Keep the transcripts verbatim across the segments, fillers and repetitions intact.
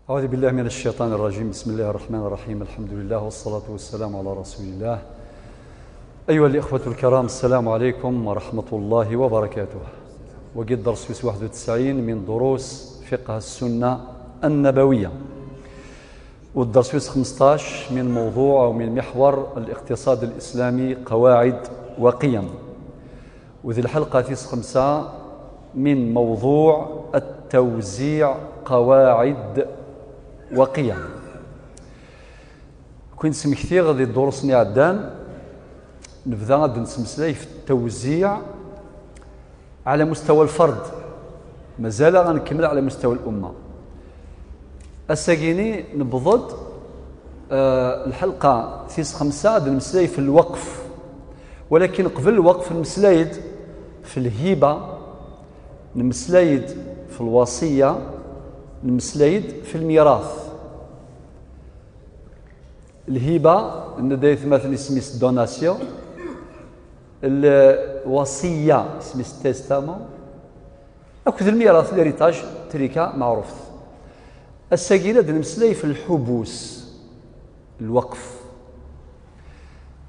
أعوذ بالله من الشيطان الرجيم. بسم الله الرحمن الرحيم. الحمد لله والصلاة والسلام على رسول الله. أيها الإخوة الكرام، السلام عليكم ورحمة الله وبركاته. وقد درس في واحد وتسعين من دروس فقه السنة النبوية. والدرس في خمسطاش من موضوع أو من محور الاقتصاد الإسلامي: قواعد وقيم. وذي الحلقة في خمسة من موضوع التوزيع: قواعد وقيم. كنت سمكتيغ ذي الدروس نعدان، نبدا غادي نتمسلاي في التوزيع على مستوى الفرد، مازال غنكمل على مستوى الأمة. الساقيني نبضد آه، الحلقة تيس خمسة غادي نمسلاي في الوقف، ولكن قبل الوقف نمسلايد في الهبة، نمسلايد في الوصية، نمسلايد في الميراث. الهبة، ندايت مثلا اسميس دوناسيون، الوصية اسميس تيستامون، أكد الميراث، ليريتاج، تريكا معروف. الساقيلة نمسلاي في الحبوس، الوقف.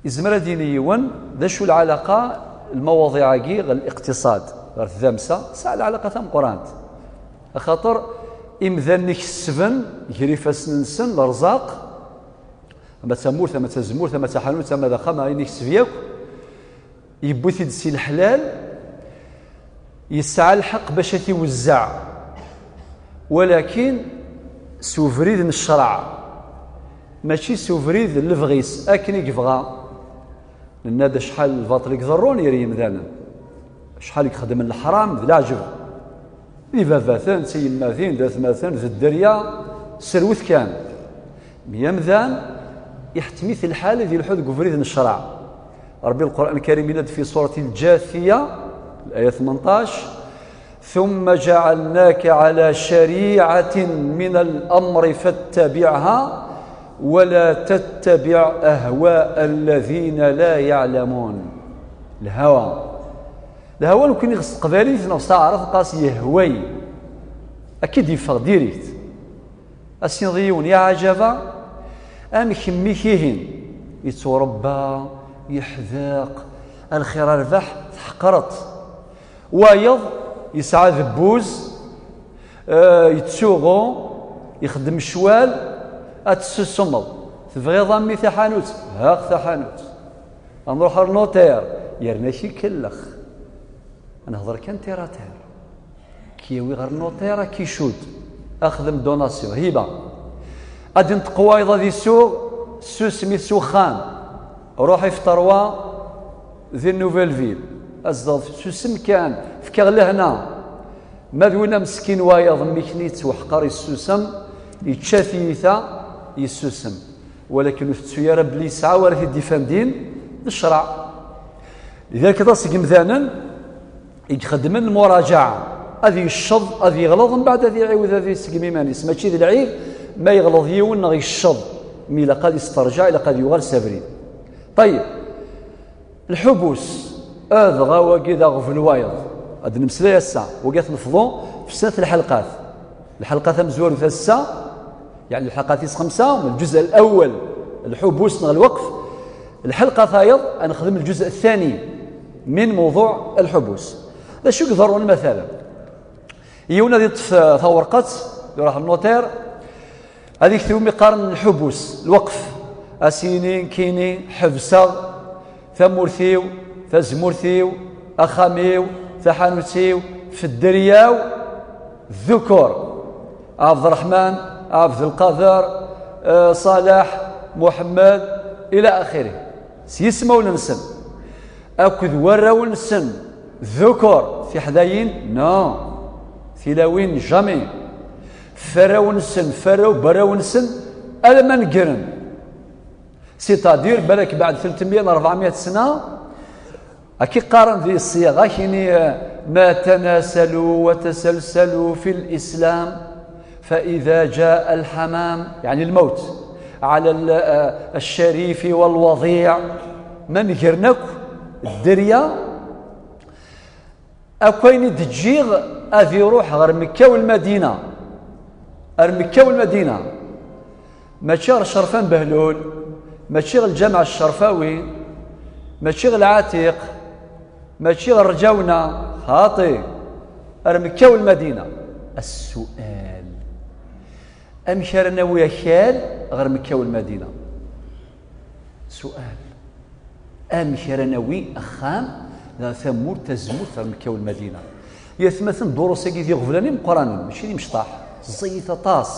يزمر ديني يون، ذا شو العلاقة المواضيع كي الاقتصاد، غير ذا مسا، ساعة العلاقة ثم قرانت. خاطر إمذان نكسبن، جريفة سننسن، الرزاق، أما تمورت، أما تزمورت، أما تحانوت، أما ذا خما، إنك سفياك، يبوث يد سي الحلال، يسعى الحق باش يوزع، ولكن سوفريد الشرع، ماشي سوفريد اللبغيس، أكن يبغى. نناد شحال الباطل يضرون يري يمدانا، شحال يخدم الحرام ذ العجب. Di babaten, d tiyemmatin, d atmaten, d dderya, serwet kan. Mi amdan, iḥettem-it lḥal ad yelḥu deg ubrid n ccreɛ. Ṛebbi Lqur'an Lkarim yenna-d fi surat Lǧathiya, laya tmenṭac: ثم جعلناك على شريعة من الأمر فاتبعها ولا تتبع أهواء الذين لا يعلمون. Lhawa. Lhawa nekkni ɣef teqbaylit neɣ s taɛrabt nqas yehway. Akka i d-yeffeɣ diri-t. Asinḍi yiwen, ya ɛajaba, amek mmi-k ihin? Yetturebba, yeḥdeq, a lxir a rrbeḥ, tḥeqreḍ-t. Wayeḍ yesɛa debbuz, eh, yettsuɣu, ixeddem ccwal, ad tessusumeḍ. Tebɣiḍ a mmi taḥanut? Haɣ taḥanut. Ad nruḥ ɣer notaire, yerna k-ikellex. Ad nehḍer kan terre à terre. K-yawi ɣer notaire, ad k-icudd. Axdem donation, hiba. Ad inṭeq wayeḍ ad isuɣ, ssusem-it s uxxam. Ruḥ ifṭer wa di Nouvelle Ville. Azdeɣ, susem kan, fkiɣ lehna. Ma d win ameskin wayeḍ, mmi-k-nni yettweḥqer, yessusem, yečča tiyita, yessusem. Walakin ur tettu ara belli yesɛa wara t-id-ifandin d ccreɛ. Lidalik, aṭas n yimdanen i ixeddmen lmuraǧaɛa, ad yecceḍ, ad yeɣleḍ, mbeɛd ad iɛiwed ad iseggem iman-is. Mačči d lɛib ma yeɣleḍ yiwen neɣ yecceḍ, mi ilaq ad isterǧeɛ, ilaq ad yuɣal s abrid. Ṭayyeb, lḥubus, adɣa wagi d aɣbel wayeḍ. Ad d-nemmeslay ass-a, wagi ad t-nefḍu f snat lḥelqat. Lḥelqa tamezwarut ass-a, yeɛni lḥelqa tis xemsa, lǧuz al-awwal, lḥubus neɣ lweqf. Lḥelqa tayeḍ, ad nexdem lǧuz athani min mewḍuɛ lḥubus. D acu i iḍerrun, matala? Yiwen ad yeṭṭef, eh, tawerqat, iruḥ lnuṭir, ad yekteb umi qqaren lḥubus, lweqf. Ad s-yini, nekkini ḥebseɣ tamurt-iw, tazmurt-iw, axxam-iw, taḥanut-iw, f dderya-w, ddukur. Ɛebderreḥman, Ɛebdelqader, eh, Ṣaleḥ, Muḥemmed, ila axiri. S yismawen-nsen. Akked warraw-nsen, ddukur, tiḥdayin, non. Tilawin, jamais. F warraw-nsen, f warraw n warraw-nsen, alamma negren. C'est-à-dire, balak beɛd tlettmya neɣ rebɛemya sna, akka i qqaren di ṣṣiɣa-kini, eh, ما تناسلوا وتسلسلوا في الإسلام فإذا جاء الحمام، يعني الموت، على ال-، eh, الشريف والوضيع. Ma negren akk dderya, akk ayen i d-ǧǧiɣ ad iruḥ ɣer Mekka u Lmadina. Ar Mekka u Lmadina. Mačči ɣer Ccerfa n Behlul, mačči ɣer Lǧameɛ Ccerfawi, mačči ɣer Lɛatiq, mačči ɣer Rǧawna, xaṭi, ar Mekka u Lmadina. Assual: amek ara nawi akal ɣer Mekka u Lmadina? Sual: amek ara nawi axxam ɣer tamurt tazemmurt ɣer Mekka u Lmadina? Yatmaten, durus-agi d iɣeblan imeqqranen, mačči d imecṭaḥ, ẓẓayit aṭas.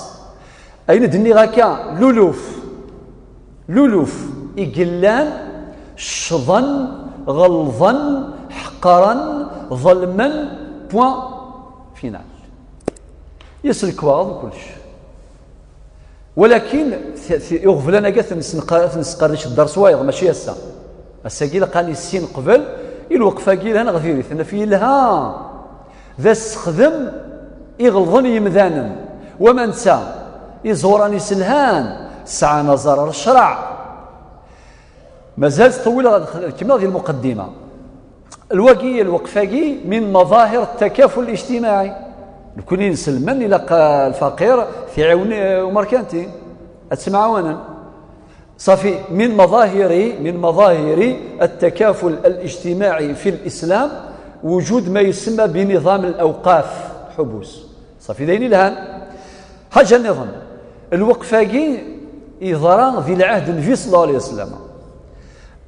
Ayen i d-nniɣ akka, luluf, luluf i yellan ccḍen, ɣelḍen, ḥeqren, ḍelmen, point final. Yes lekwaɣeḍ kullec. Walakin t- t- iɣeblan-agi ad ten-nesqa- ad ten-nesqerdec dder s wayeḍ, mačči ass-a. Ass-agi ilaq ad nissin qbel i lweqf-agi yelhan ɣef diri-t, naf yelha d asexdem iɣelḍen yimdanen. Wama netta, iẓuran iselhan sɛan aẓar ar ccreɛ. Mazal ṭewwileɣ ad kemmleɣ di lmuqeddima. Lwagi, lweqf-agi min maḍahir takaful ijtimaɛi. Nekni nselmen ilaq, eh, lfaqir tiɛiwen, eh, umerkanti ad ttemɛawanen. Safi, min maḍahiri, min maḍahiri التكافل الاجتماعي في الإسلام وجود ما يسمى بنظام الأوقاف, ḥubus. Safi, d ayen ilhan. Ḥaǧa nniḍen, lweqf-agi yeḍra di lɛahd n Nnbi صلى الله عليه وسلم.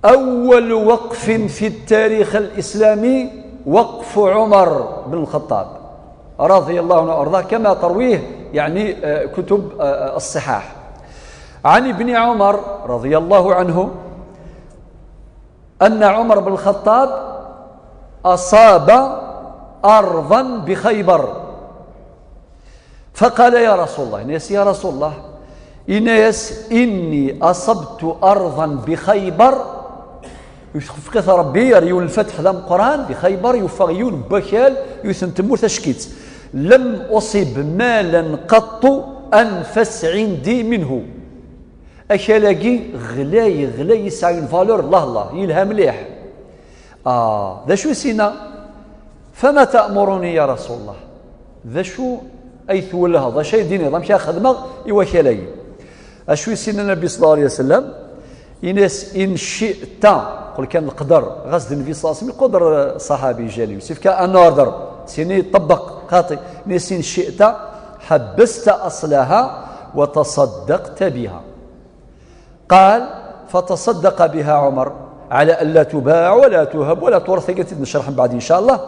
أول وقف في التاريخ الإسلامي وقف عمر بن الخطاب رضي الله عنه وأرضاه، كما ترويه يعني، آه، كتب، آه، الصحاح. عن ابن عمر رضي الله عنه أن عمر بن الخطاب أصاب أرضا بخيبر، فقال: يا رسول الله، yenna-yas: يا رسول الله، yenna-yas: إني أصبت أرضا بخيبر. Yefka-t Ṛebbi ar yiwen lfetḥ d ameqqran di Xayber, yufeɣ yiwen n wakal, yiwet n tmurt ackit. لم أصب مالا قط أنفس عندي منه. Akal-agi ɣlay, ɣlay, yesɛa une valeur, Allah, Allah, yelha mliḥ. Ah, d acu i s-yenna? فما تأمرني يا رسول الله؟ D acu ay twellheḍ? D acu ay d-tiniḍ? Amek ara xedmeɣ i wakal-agi? Acu i s-yenna Nnbi صلى الله عليه وسلم? Yenna-yas: إن شئت, qel kan leqder, ɣas d Nnbi صلى الله عليه وسلم, iquder ṣaḥabi jali, yessefk un ordre, sini iṭebbeq, xaṭi. Yenna-yas: إن شئت حبست أصلها وتصدقت بها. قال: فتصدق بها عمر على ألا تباع ولا تهب ولا تورث, ad t-id-necreḥ mbeɛd, إن شاء الله.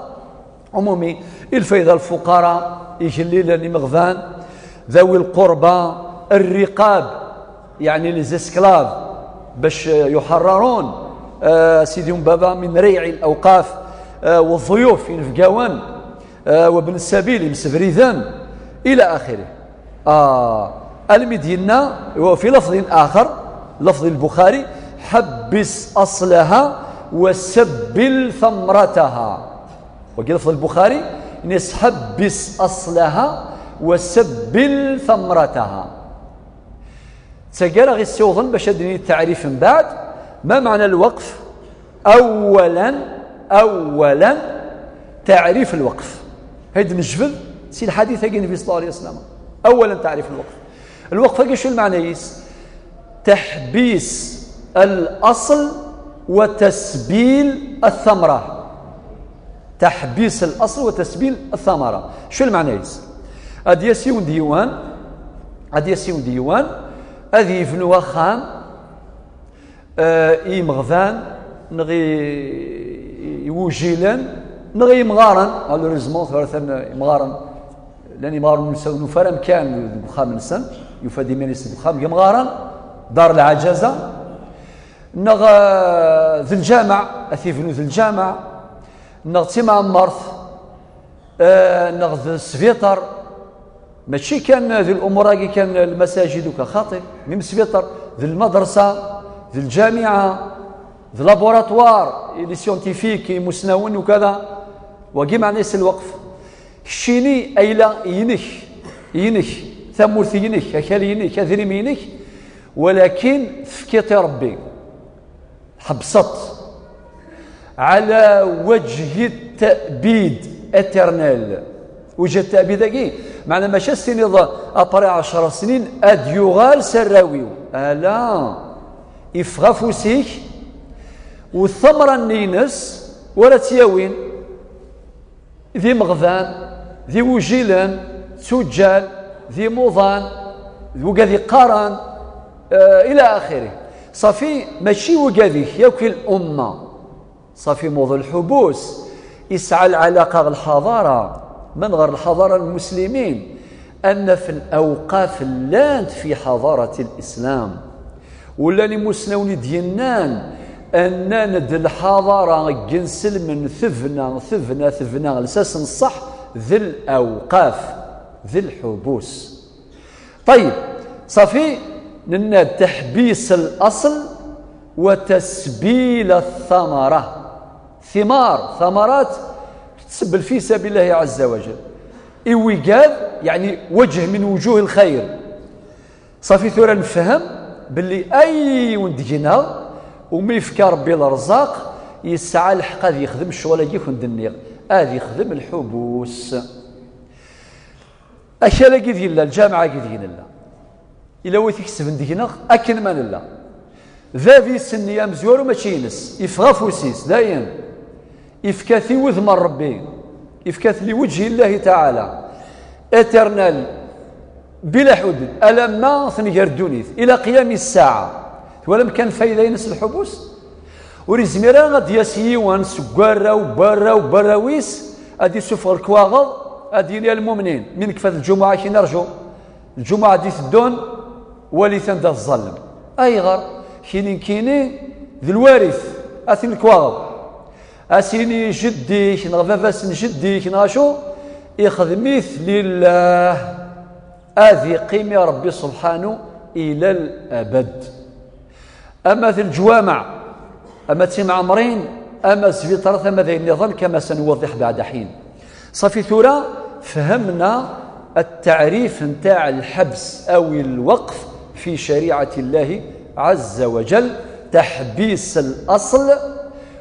Umumi, i lfayda n lfuqara, igellilen, imeɣban, ذوي القربى, الرقاب, يعني les esclaves, باش يحررون, آه، سيدي وبابا من ريع الأوقاف, آه، والضيوف, inebgawen, آه، وابن السبيل, imsebriden, إلى آخره. آه، almi d-yenna, وفي لفظ آخر, لفظ البخاري: حبس أصلها وسبل ثمرتها. Wagi lafḍ Lbuxari, yenna-yas: حبس أصلها وسبل ثمرتها. D tagi ara ɣ-issiwḍen bac ad d-nini taɛrif mbeɛd. ما معنى الوقف؟ أولا، أولا، تعريف الوقف. Ad d-nejbed si lḥadit-agi n Nnbi صلى الله عليه وسلم. أولا، تعريف الوقف. Lweqf-agi acu lmeɛna-is? Teḥbis al-asl wa tasbil al-thamra. Teḥbis al-asl wa tasbil al-thamra. Acu lmeɛna-is? Ad d-yas yiwen d yiwan, ad d-yas yiwen d yiwan, ad yebnu axxam, eh, i yimeɣban, neɣ i, i wujilen, neɣ i yimɣaren. Malheureusement, tura atan imɣaren, llan imɣaren ur nufa ara amkan deg uxxam-nsen, yufa-d iman-is deg uxxam n yimɣaren, dar lɛajaza, neɣ, eh, d lǧameɛ, ad t-yebnu d lǧameɛ, neɣ d timɛemmert, eh, neɣ d sbiṭar. Mačči kan di lumuṛ-agi kan, lmasajid uka, xaṭi, même sbiṭar, d lmadrasa, d lǧamiɛa, d laboratoire, les scientifiques, imusnawen ukada. Wagi meɛna-is lweqf. Keččini ayla inek, inek, tamurt inek, akal inek, adrim inek, walakin tefkiḍ i Ṛebbi. Tḥebseḍ-t. على وجه التأبيد, éternel. Wejha ttɛbid-agi, meɛna mačči ad s-tiniḍ après ɛecra snin ad yuɣal s arraw-iw. Ala, iffeɣ afus-ik, u tamra-nni-ines ur ara tt-yawin. D imeɣban, d iwujilen, d tuǧǧal, d imuḍan, d wigad iqqaren, eh, ila axiri. Ṣafi, mačči wigad-ik, yakk i l'umma. Ṣafi, muḍ lḥubus, isɛa lɛalaqa ɣer lḥaḍara. Man ɣer lḥaḍara n lmuslimin, ad naf lawqaf llant fi ḥadarat lislam. Ullan imusnawen i d-yennan, nnan-d lḥaḍara n yinselmen tebna, tebna, tebna, lsas n ṣṣeḥ d lawqaf, d lḥubus. Ṭayyeb, ṣafi, nenna-d teḥbis laṣel wa tasbil thamara. Thimar, thamarat, tettsebbel fi sabil Llahi ɛazza wa jal. I wigad, yeɛni, wajh min wujuh lxayr. Ṣafi, tura nefhem belli ayen deg-neɣ, umi yefka Rebbi lerẓaq, yesɛa lḥeqq ad yexdem ccɣel-agi i kent-d-nniɣ, ad yexdem lḥubus. Akal-agi deg nella, lǧameɛ-agi deg nella, ila wi t-ikesben deg-neɣ akken ma nella. Bab-is-nni amezwaru mačči ines, iffeɣ afus-is, dayen. Ifka-t i wudem n Rebbi, ifka-t li wejhi Llahi taɛala, éternel, bila ḥudud, alamma tenger ddunit, ila qiyam ssaɛa. Twalam kan fayda-ines lḥubus? Ur izmir ara ad d-yas yiwen seg warraw, warraw, warraw-is, ad d-isuffeɣ lekwaɣeḍ, ad d-yini: "A lmumnin, mi nekfa d lǧumuɛa, kini rju. Lǧumuɛa d-iteddun, walit anda tẓallem." Ayɣer? Kini nekkini d lwarit, aten lekwaɣeḍ. Ad s-yini jeddi-k, neɣ baba-s n jeddi-k, neɣ acu, ixdem-it lillah. Ad iqqim i Rebbi subḥanu ila l-abad. Ama d leǧwameɛ, ama d timɛemrin, ama d sbiṭarat, ama d ayen nniḍen, kama sanwaddiḥ baɛda ḥin. Ṣafi, tura fehmna التعريف نتاع الحبس أو الوقف في شريعة الله عز وجل، تحبيس الأصل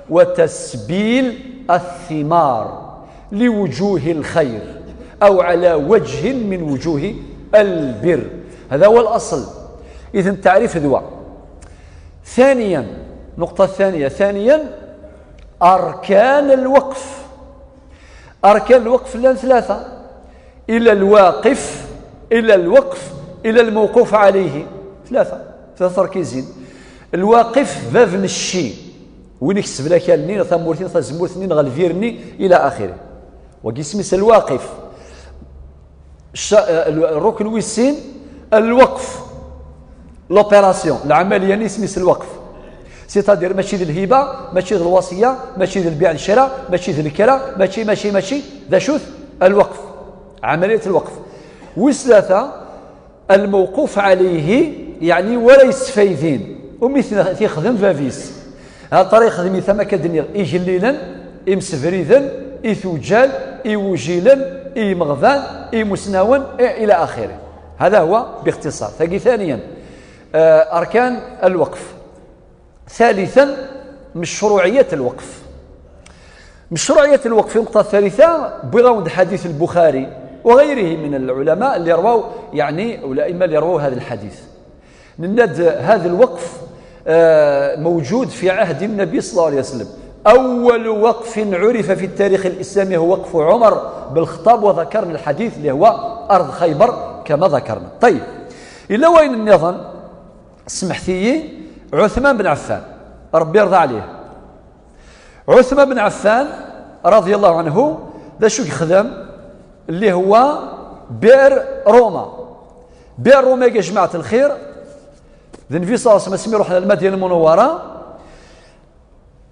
وتسبيل الثمار لوجوه الخير أو على وجه من وجوه البر. هذا هو الأصل. إذن التعريف ذو. ثانيا، نقطة ثانية، ثانيا، أركان الوقف. أركان الوقف لان ثلاثة: إلى الواقف، إلى الوقف، إلى الموقوف عليه. ثلاثة، ثلاثة تركيزين. الواقف باب الشي، وين يكسب لك النين، ثمورتين، ثزمورتين، غالفيرني، إلى آخره. وقسم الواقف. الش-، الركن ويسين، الوقف، l'opération، العملية نسميس الوقف. C'est-à-dire ماشي ذي الهبة، ماشي ذي الوصية، ماشي ذي البيع الشراء، ماشي ذي الكرا، ماشي، ماشي، ماشي، ذا شوث الوقف، عملية الوقف. وثلاثة، الموقوف عليه، يعني ولا يستفيدين، ومثل تخدم فافيس. هذا الطريق يخدم ثم كدنيغ إيجليلا، إمسفريدا، إثوجال، إيوجيلا، إيمغفان، إيمسناون، إيه، إلى آخره. هذا هو باختصار. ثقي ثانيا، آه، أركان الوقف. ثالثا، مشروعية الوقف. مشروعية الوقف، النقطة الثالثة، بغاود حديث البخاري وغيره من العلماء اللي رووا، يعني، الأئمة اللي رووا هذا الحديث. نند هذا الوقف، آه، موجود في عهد النبي صلى الله عليه وسلم. أول وقف عرف في التاريخ الإسلامي هو وقف عمر بن الخطاب، وذكرنا الحديث اللي هو أرض خيبر كما ذكرنا. طيب، إلا وين النظام؟ سمحتي، عثمان بن عفان، ربي يرضى عليه. عثمان بن عفان رضي الله عنه، ذا شو يخدم؟ اللي هو بئر روما. بئر روما يا جماعة الخير، ذا النبي صلى الله عليه وسلم يروح للمدينة المنورة.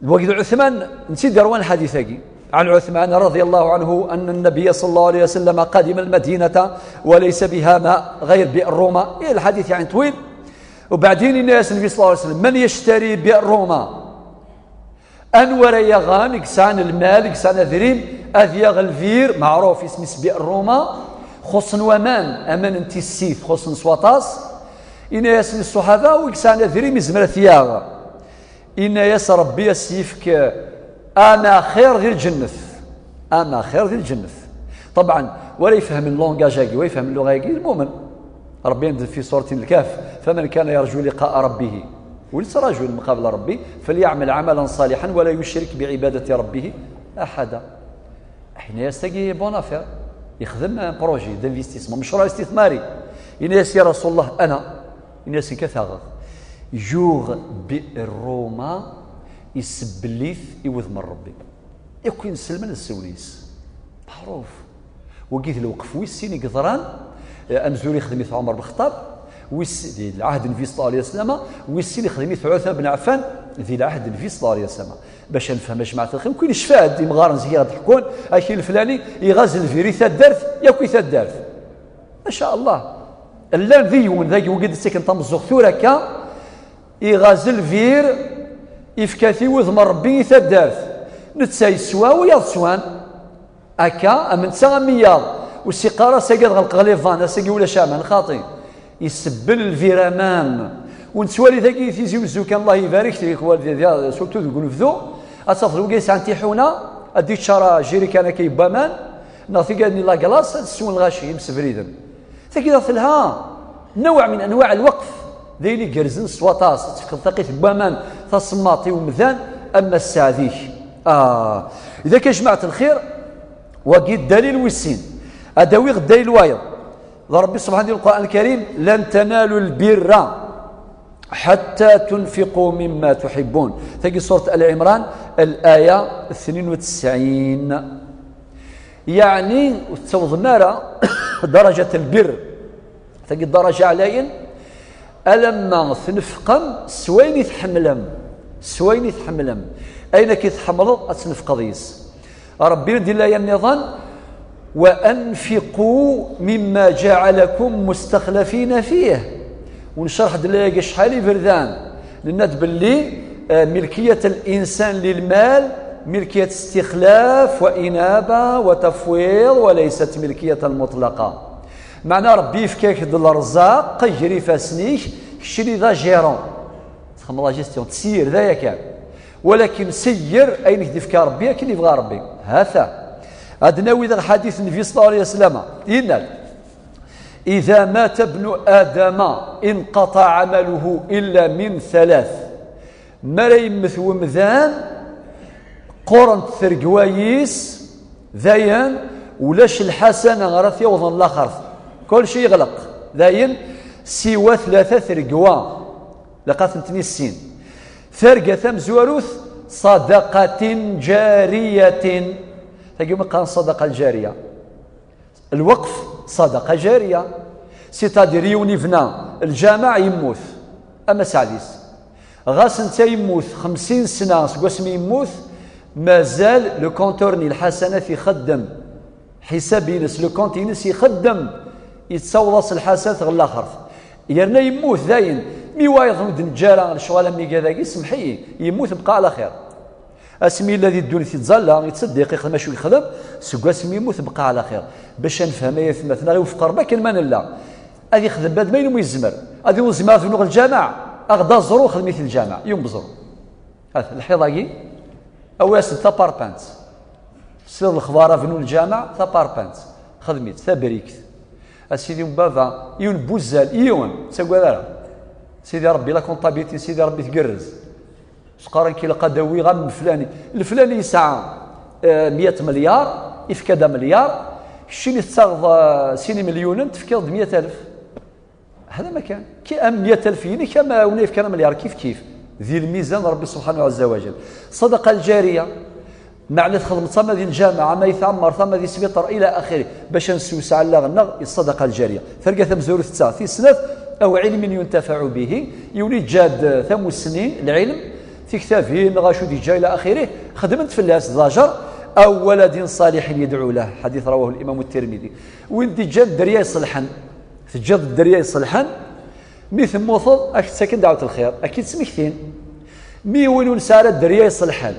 وقد عثمان نسيد يروان حديثك عن عثمان رضي الله عنه أن النبي صلى الله عليه وسلم قدم المدينة وليس بها ماء غير بئر روما. إيه، الحديث يعني طويل. وبعدين الناس النبي صلى الله عليه وسلم: "من يشتري بئر روما؟" Anwa ara yaɣen, i yesɛan lmal, i yesɛan adrim, ad yaɣ lbir, meɛruf, isem-is Bi'r Ruma, xuṣṣen waman, aman n tissit, xuṣṣen s waṭas. Ini-asen i ṣṣuḥaba, wi yesɛan adrim, izmer ad t-yaɣ. Ini-as Ṛebbi ad s-yefk amaxir di lǧennet. Amaxir di lǧennet. طبعا، ولا يفهم اللونجاج هاكي، ولا يفهم اللغة هاكي، المؤمن. ربي ينزل في سورة الكهف: "فمن كان يرجو لقاء ربه". وليس رجل مقابل ربي، "فليعمل عملا صالحا ولا يشرك بعبادة ربه أحدا". حين يستقي بونافير، يخدم بروجي دانفستيسمون، مشروع استثماري. يناس: "يا رسول الله، أنا". يناس: "كثاغ". يوغ بئر روما، يسبليث يوذ من ربي. يكون سلمان السونيس. معروف. وقيت الوقف ويسين يقدران، آه، أمزوري خدمت عمر بن الخطاب، ويس-، دي العهد النبي صلى الله عليه وسلم، ويسين خدمت عثمان بن عفان، دي العهد النبي صلى الله عليه وسلم. باش نفهم يا جماعة الخير، كل شفاد يمغارن زياد حكون، أكي الفلاني يغزل في ريث الدرث، ياكو يث الدرث. ما شاء الله. اللان ذي يون، ذاك وقد سكن تمزوغ ثورة كا، يغزل فير، يفكاثي وذم ربي ثدارت. نتسا يسوى ويض سوان. أكا، أمن تسا أمياض. وسيقارا ساقي غلق غليفان، ساقي ولا شامان خاطي. يسبل الفيرامان. ونتسوالي ذاكي تيزي وزو كان الله يبارك فيك والدي، سورتو ذو قنفذو. أتصل وقيس عن تيحونا، أدي تشارا جيري كان كي بامان. نغثي قال لي لا كلاص، تسوى الغاشي، مسفريدن. تجد لها نوع من أنواع الوقف. ديني جرزن سواطاس، تفقد ثقيت بوامان، تصماطي ومذان، أما السعديك. آه. إذا كان جماعة الخير، وقيت دليل ويسين. أدوي الدليل وايض. ربي سبحانه في القرآن الكريم: "لن تنالوا البر حتى تنفقوا مما تحبون". تجي سورة آل عمران، الآية اثنين وتسعين. يعني، وتسوض مارا درجة البر. تجي الدرجة علين، ألما تنفقم سوين تحملم، سوين تحملم. أين كي تحمل أتنفق ضيس؟ ربي ندير لا ينظن: "وأنفقوا مما جعلكم مستخلفين فيه". ونشرح دلايا شحال بردان، لأن تبلي، آه، ملكية الإنسان للمال ملكية استخلاف وإنابة وتفويض، وليست ملكية مطلقة. معنى ربي يفكاك د الرزاق، يجري فاسنيك، كشري ذا جيرون. تخمم لا جيستيون، تسير ذا يكان. ولكن سير أين يفكى ربي، أكن يبغى ربي. هذا. هذا ناوي ذا حديث النبي صلى الله عليه وسلم. إن إذا مات ابن آدم انقطع عمله إلا من ثلاث. مارا يمت ومذان، قرنت ترقوايس، ذاين، ولاش الحسنة غرات يوضن الآخر. كل شيء يغلق. ذاين، سوى ثلاثة ترقوا. لقات نتني السين. ثرقة ثم زوروث، صدقة جارية. تجي مقام الصدقة الجارية. الوقف صدقة جارية. سيتادير يون يبنى الجامع يموت، أما سعديس غاس انت يموت خمسين سنة سقوس ما يموت، مازال لو كونتور ني الحسنات يخدم، حساب ينس لو كونت ينس يخدم، يتصوض الحسنات غير الآخر. يرنا يموت داين، مي وايض ود نجارة الشغل مي كذا يسمحي، يموت بقى على خير. Asmi yella di ddunit yettẓalla, yettsediq, ixdem acu yexdem, seg wasmi yemmut beqqa ɛla xir. Bac ad nefhem ay atmaten, ad iwefeq Ṛebbi akken ma nella. Ad yexdem bad ma yennum yezmer. Ad iwezmer ad nuɣ lǧameɛ, aɣ-d aẓru, xdem-it lǧameɛ, yum beẓru. At, lḥiḍ-agi, awi-as-d taparpant. Tesliḍ lexbar, abnu lǧameɛ, taparpant. Xdem-itt, tabrikt. A sidi n baba, yiwen n wuzzal, yiwen, ur ttagad ara. Sidi Ṛebbi, la comptabilité n Sidi Ṛebbi tgerrez. Sqaren ki ilaq ad awiɣ am leflani. Leflani yesɛa, eh, meyya milyar, ifka-d amelyar, keččini tettaɣeḍ, eh, sin imelyunen, tefkiḍ-d meyya alef. Hada ma kan. Ki am meyya alef yinek, am win yefkan amelyar, kif kif. Di lmizan n Ṛebbi subḥanahu ɛezza wa jal. Ṣṣadaqa lǧariya, meɛna txedmeḍ tama di lǧameɛ, ama di tɛemmert, ama di sbiṭar, ila axiri, bac ad nessewseɛ allaɣ-nneɣ i ṣṣadaqa lǧariya. Targa tamezwarut d ta, tis snat, aw ilmin yuntafaɛu bihi, yiwen iǧǧa-d tamussni, lɛilm, tiktabin, neɣ acu d-iǧǧa ila axiri, xedmen-t fell-as d ajer, aw waladin ṣaliḥin yedɛu lah, ḥadit rawahu l-imam Tirmidi. Win d-iǧǧan dderya iṣelḥen, teǧǧiḍ dderya iṣelḥen, mi temmuteḍ, ad k-ttaken dɛwet lxir, ad k-id-smektin. Mi win ur nesɛi ara dderya iṣelḥen,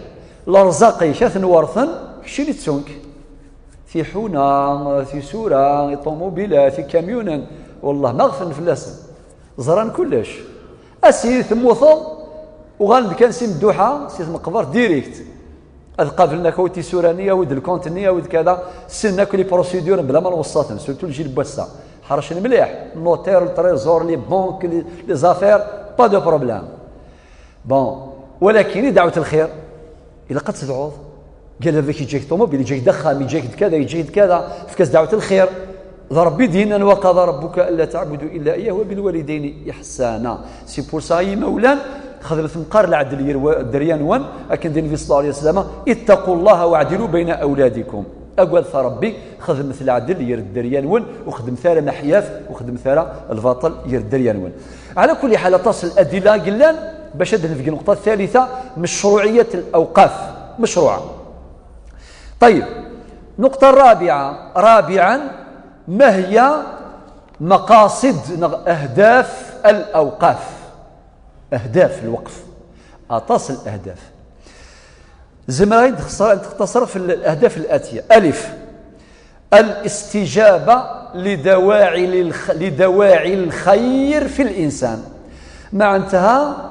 lerẓaq-ik ad ten-werten, keččini ttun-k. Tiḥuna, tisura, iṭumubilat, ikamyunen, wellah ma ɣfen fell-asen. Ẓran kullec. Ass-i temmuteḍ, uɣalen-d kan si Medduḥa, si tmeqbert, direct. Ad qablen akk tisura-nni, awi-d lkont-nni, awi-d kada. Ssnen akk les procédures bla ma nweṣṣa-ten, surtout le jil n wass-a. Ḥercen mliḥ, notaire, le trésor, les banques, les, les affaires, pas de problème. Bon, walakin i dɛwet lxir, ilaq ad tedɛuḍ. Qal baba-k yeǧǧa-k ṭumubil, yeǧǧa-k-d axxam, yeǧǧa-k-d kada, yeǧǧa-k-d kada, efk-as dɛwet lxir. D Ṛebbi d-yennan: "Wa qada rabbuka alla ta'budu illa iyyahu wa bil walidayni ihsana." C'est pour ça, ay imawlan, xedmet meqqar leɛdel yir wa-, dderya-nwen, akken d Nnbi ṣella Llahu ɛalayhi wa sallam: "Ittaqu llaha wa'dilu bayna awladikum." Agadet Ṛebbi, xedmet leɛdel yir dderya-nwen, ur xeddmet ara meḥyaf, ur xeddmet ara lbaṭel yir dderya-nwen. Ɛla kulli ḥal, aṭas n ladilla i yellan bac ad d-nbegg nneqṭa ttalita, mecruɛiyat lawqaf. Mecruɛa. Ṭayyeb. Nneqṭa rrabiɛa, rabiɛan, ma hiya maqasid neɣ ahdaf alawqaf? Ahdaf lweqf. Aṭas n lahdaf. Zemreɣ ad d-xeṣṣer-, ad d-xeṣṣreɣ fi lahdaf latiya. Alif. Al-istijaba lidawaɛi lx-, lidawaɛi lxayr fi linsan. Meɛnetha,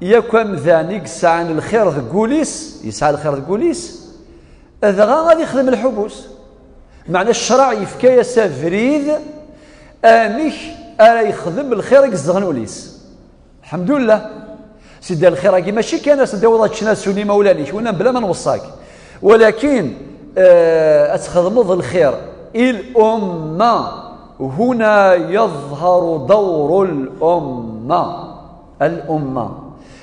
yakk amdan i yesɛan lxir deg wul-is, yesɛa lxir deg wul-is, dɣa ad ixdem lḥubus. Meɛna ccṛeɛ yefka-yas abrid amek ara yexdem lxir i yezdeɣen ul-is. Lḥemdullah. Sidi, lxir-agi mačči kan ad s-d-tawiḍ ad ččen, ad swen imawlan-ik, winna bla ma nweṣṣa-k. Walakin, eh, ad txedmeḍ lxir i lumma. Huna yaḍharu dawru lumma. Al-umma.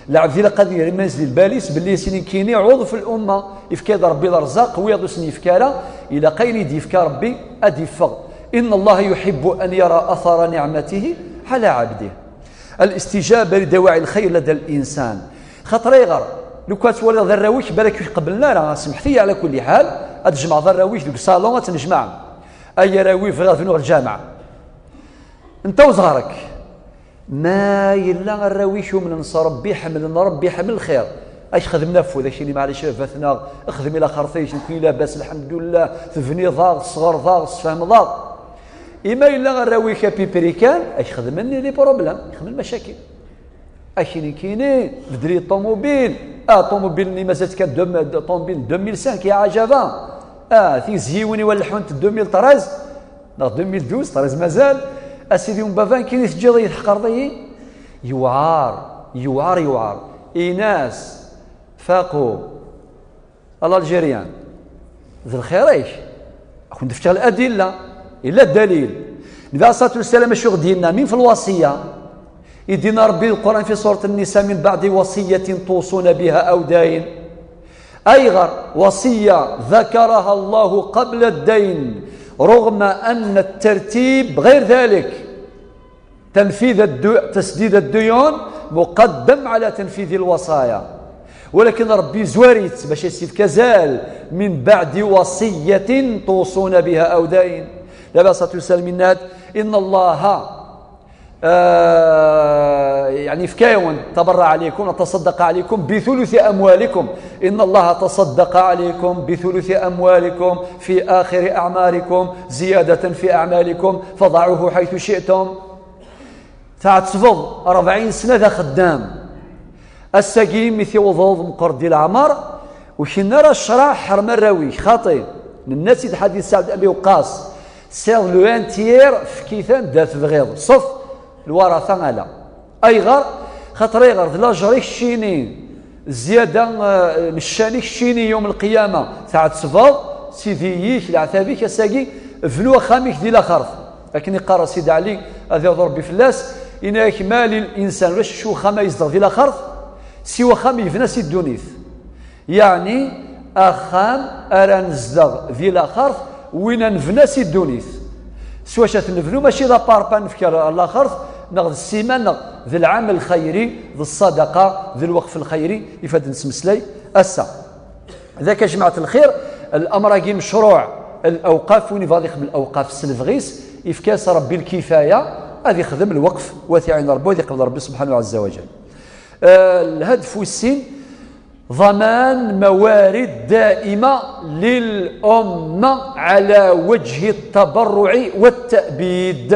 Lɛebd ilaq ad yerr iman-is di lbal-is belli sin nekkini ɛuḍ f lumma. Yefka-d Ṛebbi lerẓaq, wiyaḍ ur sen-yefka ara, ilaq ayen i d-yefka Ṛebbi ad d-yeffeɣ. Inna Allaha yuḥibbu an yara athara niɛmatihi ɛala ɛabdihi. Al-istijaba li dawaɛi lxayr lada l-insan. Xaṭer ayɣer? Lukan twaliḍ arraw-ik balak ur k-qeblen ara, semḥet-iyi ɛla kulli ḥal, ad tjemɛeḍ arraw-ik deg usalon, ad tennejmaɛem. Ay arraw-iw, bɣiɣ ad bnuɣ lǧameɛ. Nta uzɣar-ik. Ma yella arraw-ik umnen s Ṛebbi, ḥemmlen Ṛebbi, ḥemmel lxir, ad k-xedmen afud, ad k-inin: "Maɛlic a baba-tneɣ, xdem i laxert-ik, nekkni labas, lḥemdullah, tebniḍ-aɣ, tesɣerḍ-aɣ, tessfehmeḍ-aɣ." Ima yella arraw-ik apipri kan, ad k-xedmen les problèmes, xedmen lmacakil. Ad k-inin nekkini, beddel-iyi ṭumubil. Ah, ṭumubil-nni mazal-tt kan deux, ṭumubil deux mille cinq, ya ɛajaba. Ah, tizyiwin-iw ad leḥḥunt deux mille treize, neɣ deux mille douze, treize mazal. A sidi n baba, nekkini teǧǧiḍ-iyi, tḥeqreḍ-iyi. Yewɛer, yewɛer, yewɛer. Inas, faqu. A l'Algérien, d lxir-ik. Ad kent-fkeɣ ladilla, illa ddalil. Nnbi ɛalayhi ṣṣalatu wassalam acu i ɣ-d-yenna min fi lwasiya? I d-yenna Ṛebbi di Lquran fi surat Nnisa: "Min baɛdi wasiyatin tuṣuna biha aw dayn." Ayɣer? Wasiya ذكرها الله قبل الدين رغم أن الترتيب غير ذلك. تنفيذ الدو-، تسديد الديون مقدم على تنفيذ الوصايا. Walakin Ṛebbi yezwar-itt bac ad s-yefk azal: "Min baɛdi wasiyatin tuṣuna biha aw dayn." Nnbi ɛalayhi ṣṣalatu wassalam yenna-d: "Inna Allaha, ah, yeɛni, yefka-yawen, tabarraɛ ɛalaykum, taṣaddaqa ɛalaykum bi thuluthi amwalikum. Inna Allaha taṣaddaqa ɛalaykum bi thuluthi amwalikum fi axiri aɛmarikum ziyadatan fi aɛmalikum, fadaɛuhu ḥaytu ci'tum." Tɛettbeḍ ṛebɛin sna d axeddam. Ass-agi mi tiwḍeḍ meqqreḍ di leɛmer, ur k-yenna ara ccṛeɛ ḥrem arraw-ik, xaṭi. Nenna-tt-id ḥadit Saɛd Abi Waqqas: "Tesɛiḍ le un tiers, efk-iten-d ar tebɣiḍ. Ṣef lwaṛata ala." Ayɣer? Xaṭer ayɣer? D lajer i keččini, zzyada, eh, n ccan i keččini yawm lqiyama. Tɛettbeḍ, sidi-ik, leɛtab-ik, ass-agi, bnu axxam-ik di laxert. Akken iqqar Sidi Ɛli, ad iṛḍu Ṛebbi fell-as, yenna-ak: "Ma lil insan", ulac acu uxxam ay yezdeɣ di laxert, siwa axxam yebna si ddunit. Yeɛni, axxam ara nezdeɣ di laxert, win ad nebna si ddunit. S wacu ad t-nebnu? Mačči d aparpa nefk ar laxert, neɣ d ssima, neɣ d lɛamal lxayri, d ṣṣadaqa, d lweqf lxayri, ifad nesmeslay ass-a. Dak a jmaɛt lxir, lamr-agi mecruɛ, lawqaf, win ibɣa ad ixdem lawqaf s lebɣi-s, yefka-as Ṛebbi lkifaya, ad ixdem lweqf, wa t-iɛin Ṛebbi, ad iqbel Ṛebbi subḥanahu ɛazza wa jal. Eh, lhadef wis sin, ḍaman mawarid daima lil umma ɛala wajhi ttabarruɛi wa tta'bid.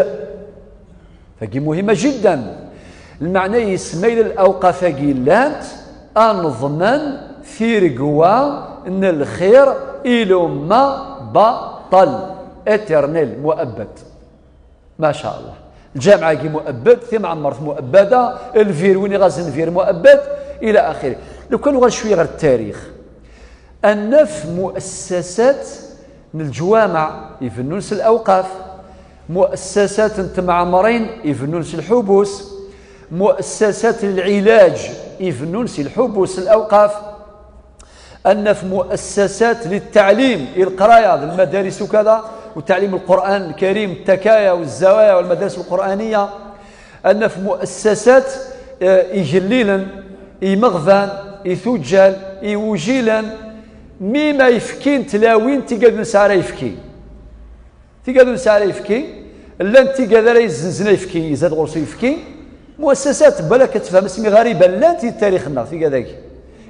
Tagi muhima jiddan. Lmeɛna-is, ma yella lawqaf-agi llant, ad neḍmen tiregwa n lxir i lumma baṭel, éternel, muabbad. Ma sha Allah. Lǧameɛ-agi muabbad, timɛemmert muabbada, lvir, win iɣazen lvir muabbad, ila axiri. Lukan uɣal cwi ɣer ttarix, ad naf muassasat n lǧwameɛ ibennun s lawqaf, muassasat n temɛemrin ibennun s lḥubus, muassasat n lɛilaj ibennun s lḥubus, s lawqaf. Ad naf muassasat للتعليم, i leqraya, d lmadaris ukada, وتعليم القرآن الكريم, التكايا والزوايا والمدارس القرآنية. Ad naf muassasat, eh, igellilen, i imeɣban, i tuǧǧal, i wujilen, mi ma yefkin tlawin tigad ur nesɛi ara yefki. Tigad ur nesɛi ara yefki, llant tigad ara yezzenzen ayefki, izad ɣur-s uyefki. Muassasat, balak ad tefhem asmi ɣariba, llant di tarix-nneɣ, tigad-agi.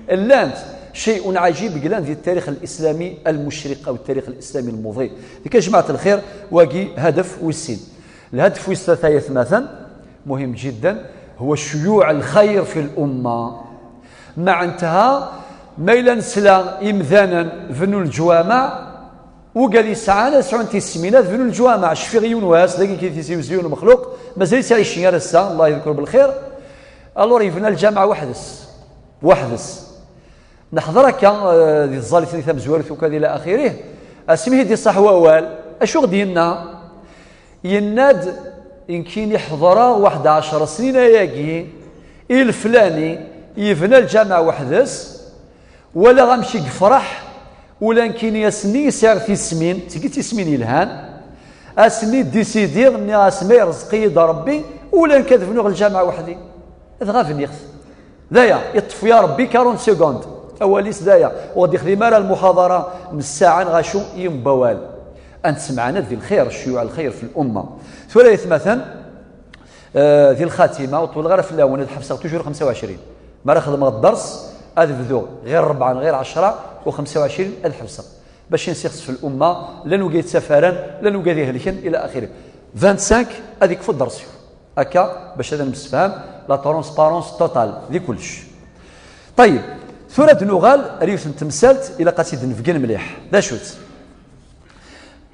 Llant, شيء عجيب, llant di tarix الإسلامي المشرق أو التاريخ الإسلامي المضيء. Di kan, jmaɛat lxir, wagi hadef wis sin. Lhadef wis tlata, ay atmaten, مهم جدا, هو شيوع الخير في الأمة. Meɛnetha, ma yella nesla imdanen bennun leǧwameɛ, wigad yesɛan ad sɛun tismin ad bennun leǧwameɛ. Cfiɣ yiwen wass, dagi ki Tizi Wezzu, yiwen umexluq, mazal-itt ɛicen ar ass-a, Allah yedker belxir. Alors yebna lǧameɛ weḥd-s, weḥd-s. Neḥḍer akka, eh, di tẓallit-nni tamezwarut ukad ila axirih, asmi i d-iṣaḥ wawal, acu ɣ-d-yenna? Yenna-d, nekkini ḥeḍreɣ waḥed ɛecra snin ayagi i leflani yebna lǧameɛ weḥd-s, walaɣ amek i yefreḥ, ula nekkini ass-nni i sɛiɣ tismin, d tigi d tismin yelhan, ass-nni décidiɣ, nniɣ-as ma yerẓeq-iyi-d Rebbi, ula nekk ad bnuɣ lǧameɛ weḥd-i. Dɣa bniɣ-t. D aya, iṭṭef ya Rebbi quarante secondes. Awal-is d aya. Ur ɣ-d-ixdim ara lmuḥaḍara n ssaɛa neɣ acu, yiwen n wawal. Ad nessemɛanad di lxir, ccuyuɛ lxir fi lumma. Tura ay atmaten, eh, di lxatima, ur ṭṭuleɣ ara fell-awen, ad ḥebseɣ toujours xemsa u ɛecrin. Mi ara xedmeɣ dders, ad bduɣ ɣir rebɛa neɣ ɣir ɛecra, u xemsa u ɛecrin ad ḥebseɣ. Bac i nessixsef lumma, llan wigad yettafaren, llan wigad ihelken, ila axiri. Vingt-cinq, ad ikfu dders-iw. Akka, bac ad nemsefham, la transparence totale, di kullec. Ṭayyeb, tura ad nuɣal ar yiwet n temsalt, ilaq ad tt-id-nebgen mliḥ. D acu-tt?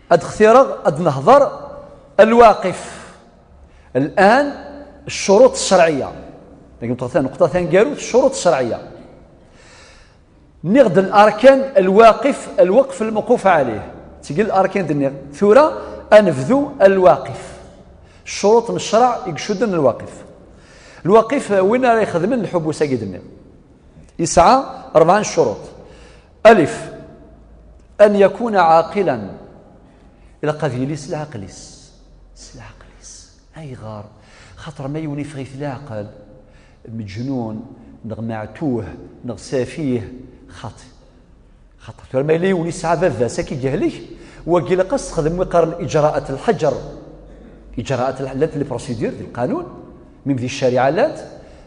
Ad xtireɣ, ad nehḍer, lwaqif. Llan, ccuruṭ ccerɛiyya. Dagi nṭeɣ ta-, nqeṭ taneggarut, ccuruṭ ccerɛiyya. Nniɣ-d larkan, lwaqif, lweqf lmewquf ɛalih. Tigi larkan d-nniɣ. Tura, ad nebdu lwaqif. Ccuruṭ n ccreɛ i icudden lwaqif. Lwaqif, win ara ixedmen lḥubus-agi d-nniɣ. Yesɛa rebɛa n ccuruṭ. Alif, an yakuna ɛaqilan. Ilaq ad yili s leɛqel-is. S leɛqel-is. Ayɣer? Xaṭer ma yiwen iffeɣ-it leɛqel, meǧnun, neɣ meɛtuh, neɣ safih, xaṭi. Xaṭer tura ma yella yiwen yesɛa baba-s akka igehlek, wagi ilaq ad s-texdem wi qqaren iǧraat lḥeǧer. Iǧraat lḥ-, llant les procédures di lqanun, même di ccariɛa llant,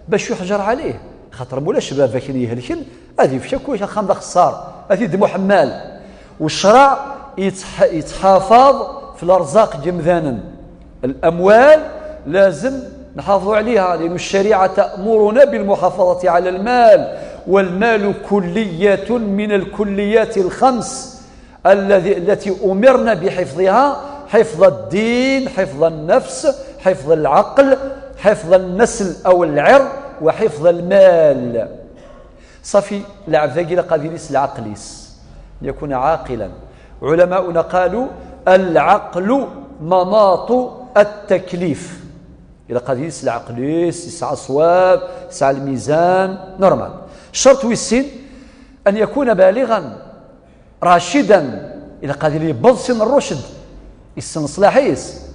bac yuḥǧer ɛalih. Xaṭer mulac baba-k n ihelken, ad yefk akk axxam d axeṣṣar, ad t-id-muḥemmal. Ccṛeɛ yettḥ-, yettḥafaḍ f leṛẓaq n yemdanen. الأموال لازم نحافظوا عليها، لأن الشريعة تأمرنا بالمحافظة على المال، والمال كلية من الكليات الخمس الذي، التي أمرنا بحفظها، حفظ الدين، حفظ النفس، حفظ العقل، حفظ النسل أو العرض، وحفظ المال. صافي، العبد-agi ilaq ad yili s leɛqel-is. أن يكون عاقلا. علماؤنا قالوا: العقل مناط التكليف. Ilaq ad yili s leɛqel-is, yesɛa ṣṣwab, yesɛa lmizan, normal. Ccerṭ wis sin, أن يكون بالغا راشدا. Ilaq ad yili yewweḍ sin n rrucd, yessen ṣṣlaḥ-is.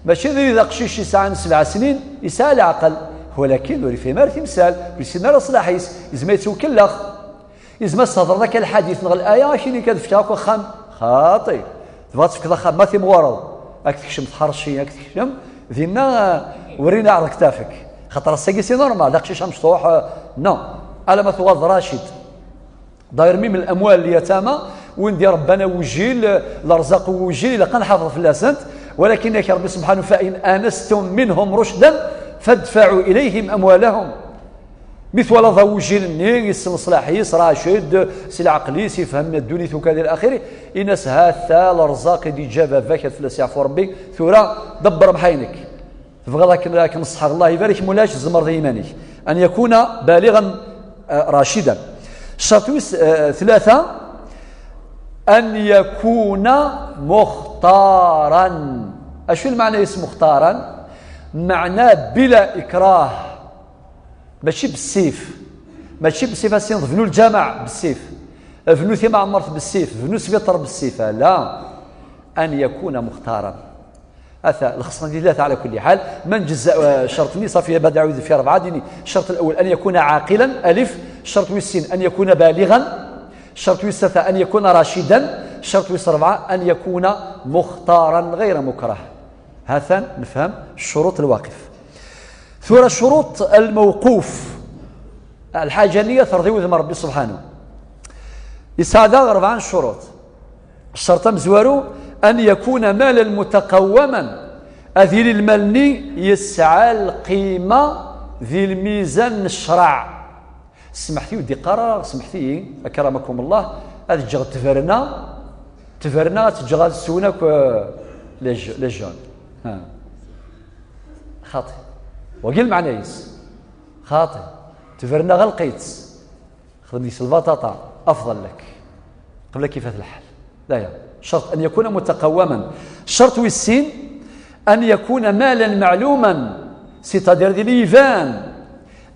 Mačči d aqcic yesɛan sebɛa snin, yesɛa leɛqel, walakin ur yefhim ara timsal, ur yessin ara ṣṣlaḥ-is, yezmer yettwkellex. Yezmer ad s-thedreḍ akka lḥadit neɣ laya, ad k-yini kan fkeɣ akk axxam. Xaṭi. Tebɣa ad tefkeḍ axxam, ma timɣureḍ, ad k-tekcem tḥerci, ad k-tekcem, dinna, eh, werrin aɛreḍ ktafek. Xaṭer ass-agi c'est normal, d aqcic amecṭuḥ, eh, non. Alamma tuɣaleḍ racid. D'ailleurs, même الأموال اليتامى, win d-irebban awjil, eh, lerzaq n wujil, ilaq ad nḥafeḍ fell-asent, walakin yenna-k Rebbi subḥanahu: فإن آنستم منهم رشدا فادفعوا إليهم أموالهم. Mi twalaḍ awjil-nni, yessen leṣlaḥ-is, racid, si leɛqel-is, yefhem ddunit ukad ila axiri, in-as: "Ha-t-a lerẓaq i d-iǧǧa baba-k, ad fell-as yeɛfu Rebbi, tura ḍebber mḥaynek. Tebɣiḍ akken, akken ṣṣḥeɣ, Allah ibarek, mulac, tzemreḍ i yiman-ik." أن يكون بالغا، آه، راشدا. الشرط ويس-، آه، ثلاثة، أن يكون مختارا. أشو المعنى اسم مختارا؟ معناه بلا إكراه. ماشي بالسيف. ماشي بالسيف، السين بنو الجامع بالسيف، بنو ثيما عمرت بالسيف، بنو سبيطر بالسيف، لا. أن يكون مختارا. أثا الخصم دي ثلاثة على كل حال. من جزء، آه، شرط ني صافي، بعد عاود في أربعة ديني. الشرط الأول أن يكون عاقلا، ألف. الشرط والسين أن يكون بالغا. الشرط والثلاثة أن يكون راشدا. الشرط والأربعة أن يكون مختارا غير مكره. هاثا نفهم الشروط الواقف. ثورة شروط الموقوف. الحاجة نية ترضي وذم ربي سبحانه. يسعى ذا أربعة شروط. الشرط مزوارو أن يكون مالا متقوما، أذي للمال ني يسعى القيمة ذي الميزان الشرع. سمحتي ودي قرار، سمحتي، أكرمكم الله، أذ جغ تفرنا، تفرنا تجغ السونك، آه، لج-، لجون. ها. خاطي. وقيل معنى يس. خاطي. تفرنا غلقيت. خدم ديك البطاطا أفضل لك قبل كيفات الحال. لا يا، شرط أن يكون متقوما. شرط والسين أن يكون مالا معلوما، c'est-à-dire ذي ليفان،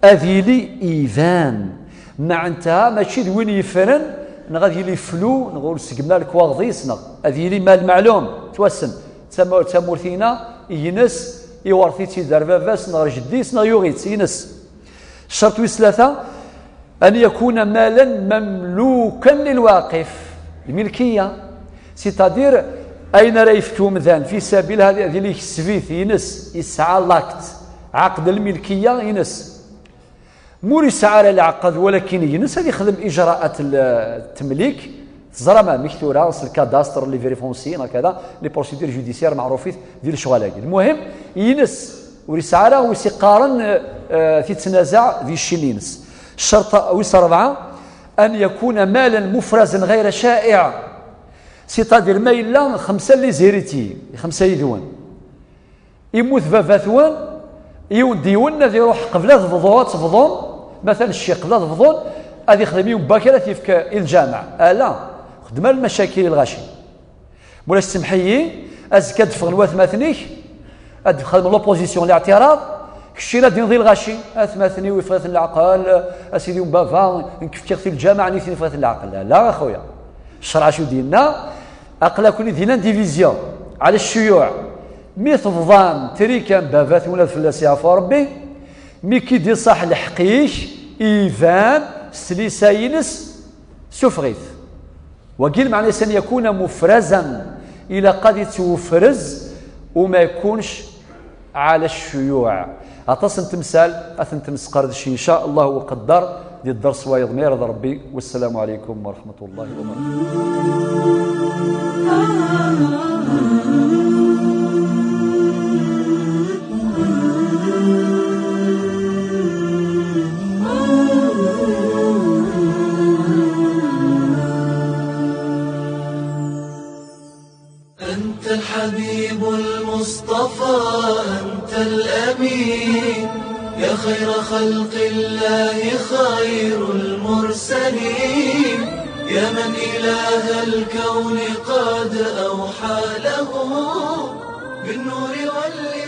أذي لي إيفان. معناتها ماشي ذي وين يفرن، نغاد يلي فلو، نغول سقمنا الكواغضيس، نغ أذي لي مال معلوم، توسن، تسمى، تسمورتينا، ينس، يورثي تيدار باباس، نغ جديس، نغ يوغيت، ينس. الشرط والثلاثة، أن يكون مالا مملوكا للواقف، الملكية، c'est-à-dire أين راه يفتو مذان في سبيل هذه، هذه اللي يكسبيت ينس، يسعى l'acte، عقد الملكية ينس. مور يسعى على العقد ولكن ينس هذه يخدم إجراءات ال-، التمليك. تزرى ما مكتورة، الكاداستر، les vérifications، هكذا، les procédures judiciaires معروفين ديال الشغل هذه. المهم، ينس ورسالة وسيقارن، آه، في تنازع ذي الشين ينس. الشرط ويس أربعة، أن يكون مالا مفرزا غير شائع. C'est-à-dire ما إلا خمسة اللي زيريتي، خمسة يدون. يموت باباتون، يون ديون الذي يروح قبل تبضون، تبضون، مثلا الشيخ قبل تبضون، هذه يخدم يوم باكر يفك الجامع. آه لا، خدمة المشاكل الغاشي. مولاش سمحيي، أزكى دفغ الوثماتنيك، أدخل من l'opposition الاعتراض، كشي لا دين ذي الغاشي، أثماتني ويفغث العقل، أسيدي ومبابا، نكفتيغ في الجامع، نيثني فغث العقل. لا، لا أخويا، الشرع شو ديننا؟ أقلكني دي l'indivision على الشيوع. مي تفضان تريكان بابات ولا فلاس يعفو ربي، مي كي دي صح الحقيش، إيفان، سليساينس، سفغيث. وقيل معنى أن يكون مفرزا، إلى قد يتوفرز وما يكونش على الشيوع. أتصل تمثال، أثنت نسقردش إن شاء الله وقدر دي الدرس ويضمير ربي. والسلام عليكم ورحمة الله وبركاته. أنت الحبيب المصطفى، أنت الأمين، يا خير خلق الله، خير المرسلين، يا من إله الكون قد أوحى له بالنور وال